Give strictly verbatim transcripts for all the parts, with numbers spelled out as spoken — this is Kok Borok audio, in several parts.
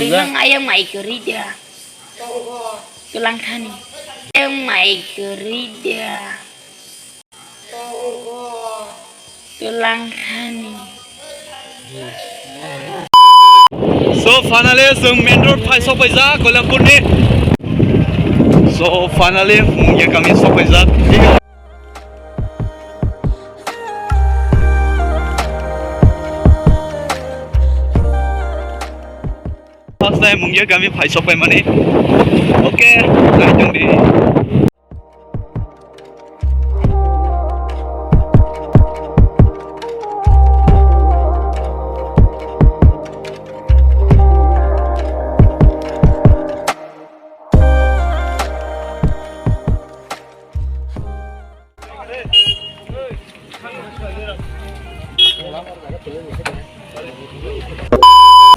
Yang ayam mai keri dia. Tulang thani. Ayam mai keri dia. Tulang thani. So finally, chwng main road phai sokpaijak Koilampurni. So finally, Mungia kami sokpaijak. First time Mungia kami phai sokpaimani. Okay, naitongdi.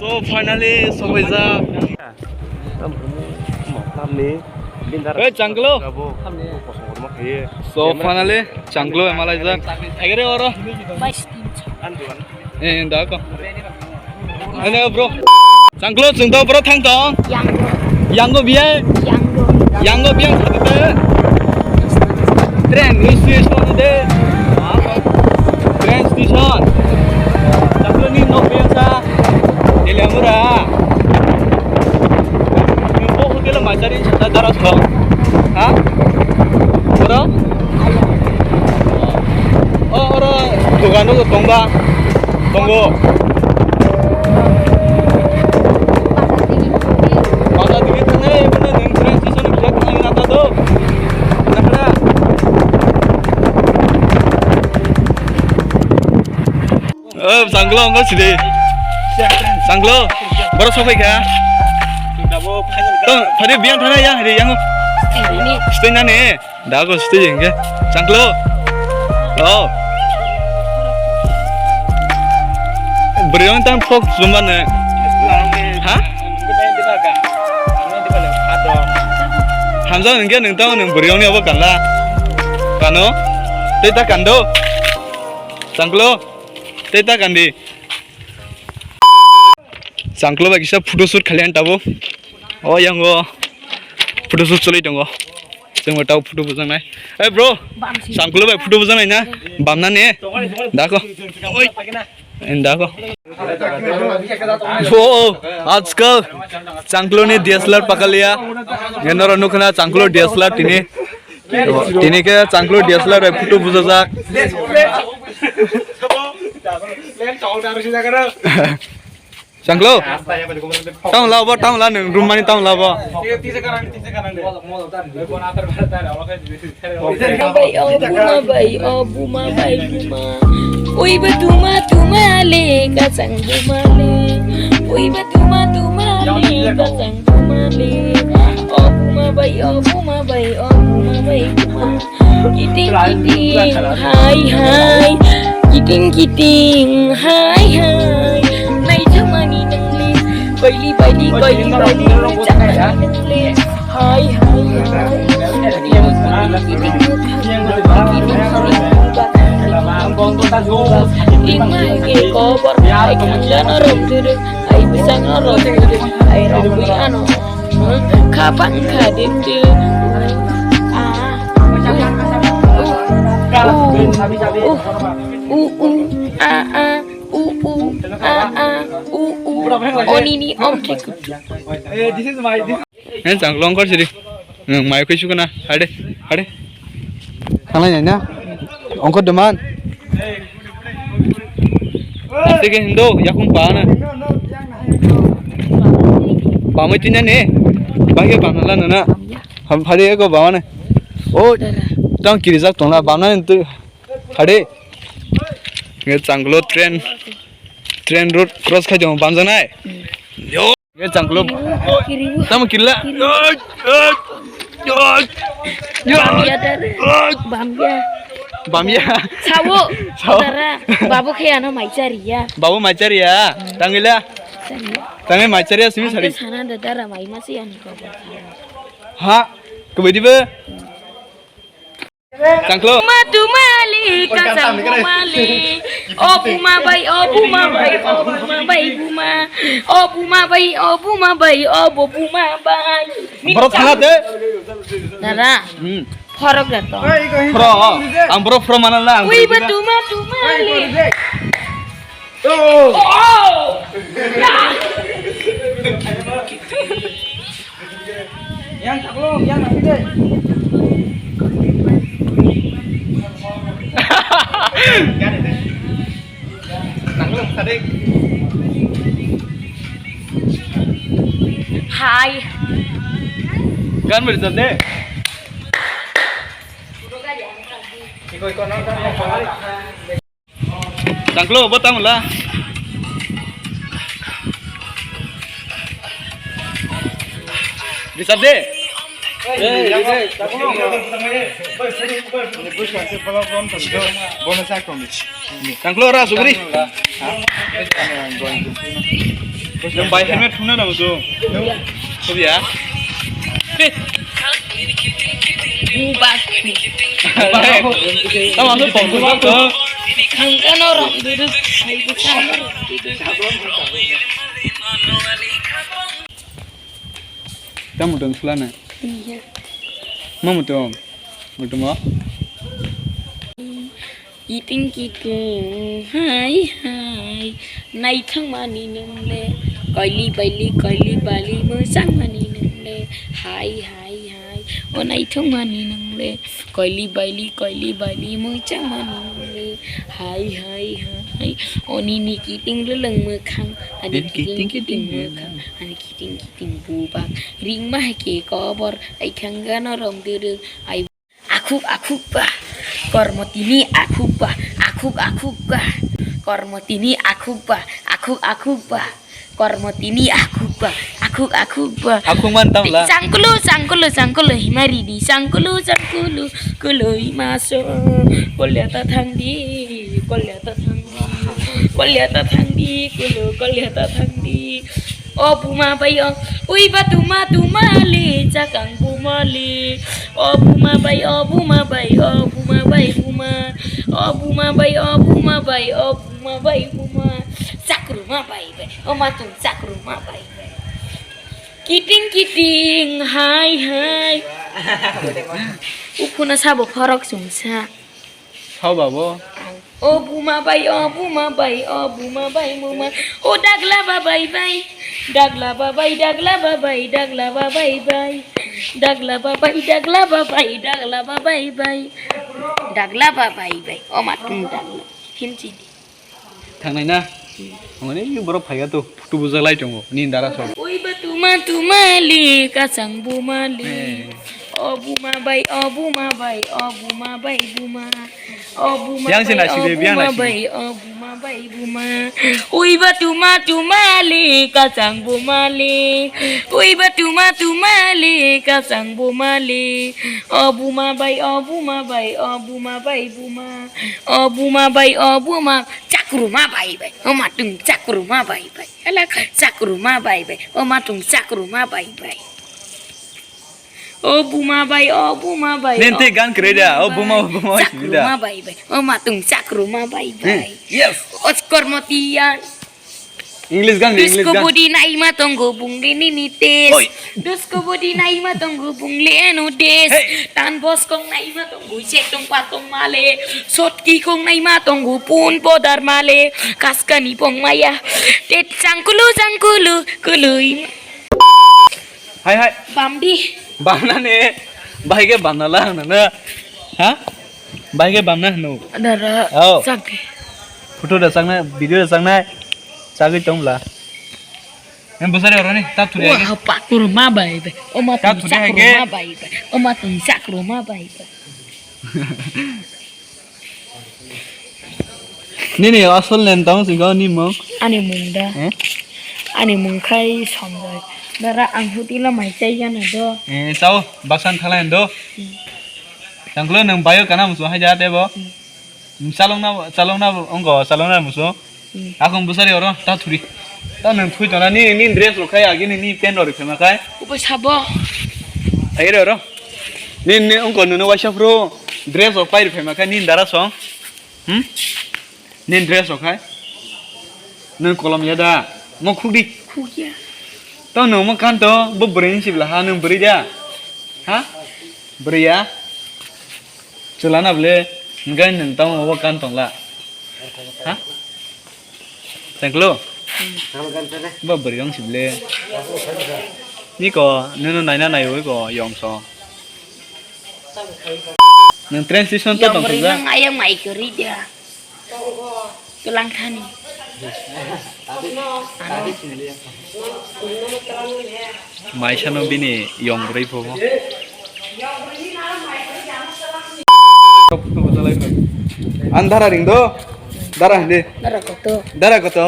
So finally sokpaijak. Hey, Changlo. So finally Changlo emalaijak. Agere oro. Eh, da ko. Ano bro. Changlo chwng to bro thang tong. Yang. Yango biya. Yang. Yango biya thang te. Train ni station de. Train station. Changlo ni nok biya sa. Teliamura. Ni bo hotel ma jari sa dara so. Ha? Bro? O, oro dogano tongba, tongo. Bazar digi thangnai, mane nwng train station ni khe thangnai na ta do. Nakhra. O, Changlo, wngkha sidi. Changlo, borok sokphaikha. Tong, phadi biyang thana yang, hadi yang. Stay nani. Dago stay hingke. Changlo. Oh. Bwrwi wng tang phok chumba ne. Ha? Hamjak hingke nung tang nung bwrwi wngni obo kanla. Kano? Tei ta kando. Changlo. Tei ta kandi. Changlo bai kisa photo shoot khali ang tabuk. O yango photo shoot choli tongo. Chwngbo tabuk photo bujaknai. Hey bro, Changlo bai photo bujaknai na? Bamna ne? Dako. Oi. Dako. O, ajkal Changlo ni D S L R pakaliya. Enora nukna Changlo D S L R tini. Tini khe Changlo D S L R bai photo bujajak. Changlo. Tamo labo, tamo la nwng room mani tamo labo. Bai o buma bai o buma bai buma. Ui ba tuma tuma le kachang buma le. Ui ba tuma tuma le kachang buma le. O buma bai o buma bai o buma bai buma. Kiting kiting hai hai. Kiting kiting hai hai. Nai chamani nang le. Baili baili baili baili chamani nang le. Hai hai hai. Ringma ke kobor ai kanjana romduru ai bisangna romduru ai romduru ano. Kapan kadikti. Ah. U u u u u a a u u a a u u. Onini om thik. This is my, this Hen chang long kor siri. Nwng mai koi sukuna. Hade, hade. Thanglai nai na. Ongkor deman. Asike hindo yakung pa na. Bamai tinya ne. Bangke bamna la na na. Ham hade ko bamane. O tang kirijak tongla bamna tu. Hade. Nge Changlo train. Train road cross khai jong bamjanai. Yo. Ye Changlo. Kiribu. Tamo killa. Kiribu. Bamya dare. Bamya. Bamya. Sawo. Sawo. Dara. Babu khe ano mai chariya. Babu mai chariya. Tangila. Chariya. Tangai mai chariya simi sari. Sana da dara mai masi ani ko. Ha. Kubedi be. Changlo. Ma tuma Kachang buma le, o buma bai, o buma bai, o buma bai, buma. O buma bai, o buma bai, o bo buma bai. Borok thana de. Dara. Hmm. Phorok da to. Pro. Ang borok pro mana la. Ui ba tuma tuma le. Oh! Yang tak lo, yang nanti deh. Hai. Gan beri tadi. Tangklo, bo tamo la. Bisap de. Tangklo ra sugri. Yang bai helmet thungna nang tu. Kopiya. Bubak. Tama tu tong bubak tu. Ang kano rong duduk. Tamo tong sulana. Iya. Mamo tong. Mutumo. Kiting kiting, hai hai, naithok mani nwngle, koili baili, koili bali, mwchang mani nwngle, hai hai hai, o naithok mani nwngle, koili baili, koili bali, mwchang mani nwngle, hai hai hai, o nini kiting lwlwng mwkhang, ani kiting kiting mwkhang, ani kiting kiting bubak, ringma hai khe kobor, ai khangano rong dwrwk, ai Akhuk akhuk ba, kormo tini akhuk ba, akhuk akhuk ba, kormo tini akhuk ba, akhuk akhuk ba, kormo tini akhuk ba, akhuk akhuk ba. Akhuk man tang la. Sangkulu, sangkulu, sangkulu, himari di, sangkulu, sangkulu, kulu himaso, kolya ta thang di, kolya ta thang di, kolya ta thang di, kulu, kolya ta thang di. O buma bai o, ui ba tuma tuma le, chakang buma le. O buma bai, o buma bai, o buma bai buma. O buma bai, o buma bai, o buma bai buma. Chakruma bai bai, o matung chakruma bai bai. Kiting kiting, hai hai. Ukhuna sabo phorok chumsa. Hau babo. O buma bai, o buma bai, o buma bai, buma. O dagla ba bai bai. Dagla ba bai, dagla ba bai, dagla ba bai bai. Dagla ba bai, dagla ba bai, dagla ba bai bai. Dagla ba bai bai. O matung dagla. Himchi di. Thangnai na? Mane borok phaiya to. Tubujaklai tongo, nini dara sok. Ui ba tuma tuma li, kachang buma li. Eh. O buma bai, o buma bai, o buma bai buma. O buma bai, o buma bai, o buma bai buma. Ui ba tuma tuma li, kachang buma li. Ui ba tuma tuma li, kachang buma li. O buma bai, o buma bai, o buma bai buma. O buma bai, o buma. Chakruma bai bai. O matung chakruma bai bai. Hala chakruma bai bai. O matung chakruma bai bai. O buma bai, o buma bai. Nente gan kreda. O buma, o buma. Chakruma bai bai. O matung chakruma bai bai. Yes. O kormotiya. English gan, English gan. Dusko budi naima tongo bungli nini tes. Oi. Dusko budi naima tongo bungli eno tes. Hey. Tan boskong naima tongo chetong patong male. Sotki kong naima tongo pun podar male. Kaskani pong maya. Tet sangkulu sangkulu kului. Hai hai. Bamdi. Bamna ne. Bai ke bamna la na na. Ha? Bai ke bamna no. Dara. Oh. Sakti. Photo da sangnai, video da sangnai. Sagwi tongla. Em bosari oroni ta thuri agi. Wah, pakur ma bai bai. O ma ta thuri agi. Ma bai bai. O ma tun sakro ma bai bai. Nini asol nen tong singko ni mung. Ani mung da. Eh? Ani mung khai somjai. Dara ang hutila mai chai jana do. Eh, sao basan thala do. Hmm. Tangklo nang bayo kana musu hai jate bo. Hmm. Chalokna, chalokna, ongko, chalokna muso. Hmm. Akong bwsari oro, ta thuri. Ta nwng thui tona, ni, ni dress rok khai, agi ni, ni pant rok rikha ma khai. Ubo sabo. Agi re oro. Ni, ni, ongko, nwno waisa phuru. Dress rok pairi phaima khe nini dara song. Hmm? Nini dress rok khai. Nwng kolom ya da? Mo khukdi. Khukya. Tamo nwng mo kanto, bo bwrwi ni sibla ha, nwng bwrwi da? Ha? Bwrwi ya? Chwla na bwle, hwnkhe nwng tamo bo kan tongla? Ha? Tengklo? Bo bwrwi wng sibla. Niko, nwng naina naiwi ko yong so. Nwng translation to tong thokjak. Ayang mai kwrwi dia. Tulang thani. Maisano bini yong bwrwi phogo. Ang dara ring do. Dara hindi. Dara koto. Dara koto.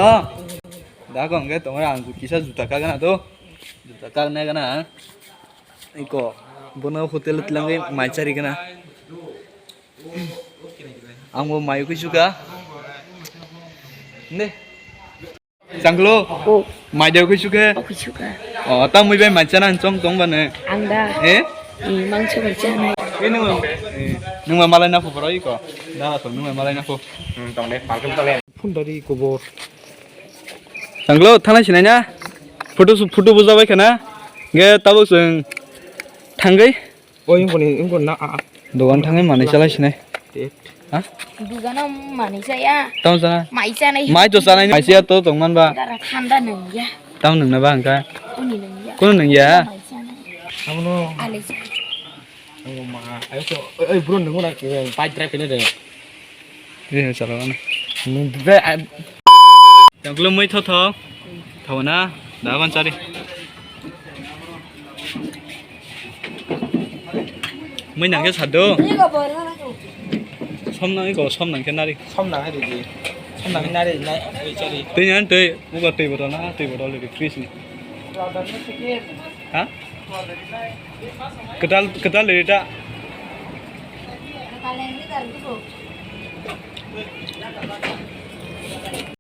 Da ko hwnkhe tongo ang kisa juta kagana to. Juta kagnai gana. Iko bono hotel twlangwi mai chari gana. Ang bo mai ukui suka. Ne. Changlo. O. Mai de ukui suka. Ukui suka. O, tamo bai mai chana chong tong ba ne. Ang da. Eh? Eh, mangso bai chana. Eh, nung. Eh, nung ma malai na pho boro iko. Da so nung ma malai na pho. Hmm, tong de, palkun tole. Phundari kobor. Changlo, thana sinai na. Photo su-, photo bujabai khana. Ge tabuk sung. Thanggai. O, ingkoni, ingkon na, a, a. Dogan thangwi manwi chalai sinai. Tet. Ha? Dugano manwi chaya. Tamo chana? Mai chanai. Mai to chanai, mai siya to tongman ba. Dara thanda nungya. Tamo nungna ba hwnkha? Kuni nungya. Kunu nungya? Mai chanai. Abono. Ale chanai. Ang ma, ayo so, oi, oi, bro, nungna, bike drive kene de. Ri hai chalao na. Nung drive, a, Tangklo mui tho tho. Tho na, da ban chari. Mui nang ke sado. Som nang ko, som nang ke nari. Som nang hai di. Som nang nari nai. Twi nyan twi, muga twi botol na, twi botol di fridge ni. Ha? Kedal, kedal di da.